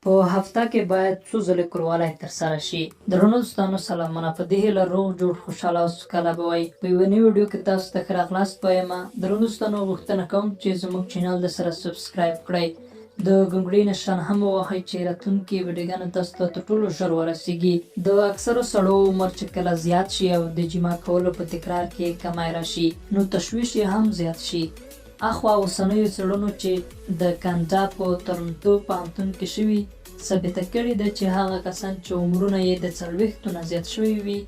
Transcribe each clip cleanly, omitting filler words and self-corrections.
په هفته کې باید څو ځلې کوروالی ترسره شي؟ درنو دوستانو سلامونه، په دې هیله روغ جوړ، خوشحاله او سوکاله به وئ. په یوه نوې ویډیو کې تاسو ته ښه راغلاست وایم. درنو دوستانو، غوښتنه کوم چې زموږ چینل د سره سبسکرایب کړئ، د ګونګړې نشان هم ووهئ چې راتلونکې ویډیوګانې تاسو ته تر ټولو ژر ورسیږي. د اکثرو سړو عمر چې کله زیات شي او د جماع کولو په تکرار کې کمی راشي، نو تشویش یې هم زیات شي. اخوا اوسنیو څېړنو چې د کاناډا په تورنتو پوهنتون کې شوي، ثابته کړې ده چې هغه کسان چې عمرونه یې د څلوېښتو نه زیات شوي وي،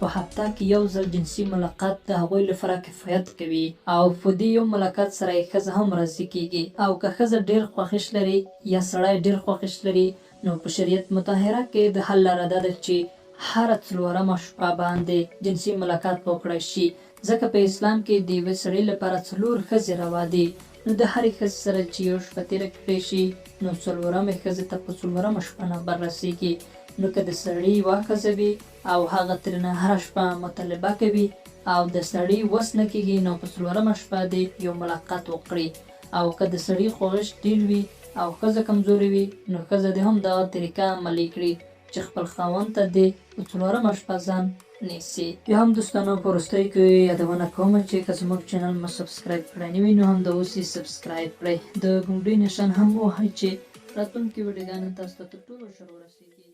په هفته کې یو ځل جنسي ملاقات د هغوی لپاره کفایت کوي او په دې یو ملاقات سره یې ښځه هم راضي کېږي. او که ښځه ډېر خواهش لري یا سړی ډېر خواهش لري، نو په شریعت مطهره کې د حل لاره دا ده چې هره څلورمه شپه باندې جنسي ملاقات وکړای شي، ځکه په اسلام کې د یوه سړي لپاره څلور ښځې روا دي، نو د هرې ښځې سره چې یو شپه تېره کړې شي، نو څلورمې ښځې ته په څلورمه شپه نوبت رسېږي. نو که د سړي یوه ښځه وي او هغه ترېنه هره شپه مطالبه کوي او د سړي وس نه کېږي، نو په څلورمه شپه دې یو ملاقات وکړي. او که د سړي خواهش ډېر وي او ښځه کمزورې وي، نو ښځه دې هم دغه طریقه عملي کړي چې خپل خاوند ته دې په څلورمه شپه ځان نیسي. بیا هم دوستانو، په وروستیو کې یادونه کوم چې که زموږ چینل مو سبسکرایب کړی نه وي، نو همدا اوس یې سبسکرایب کړئ، د ګونګړي نشان هم ووهئ چې راتلونکې ویډیوګانې تاسو ته تر ټولو ژر ورسیږي.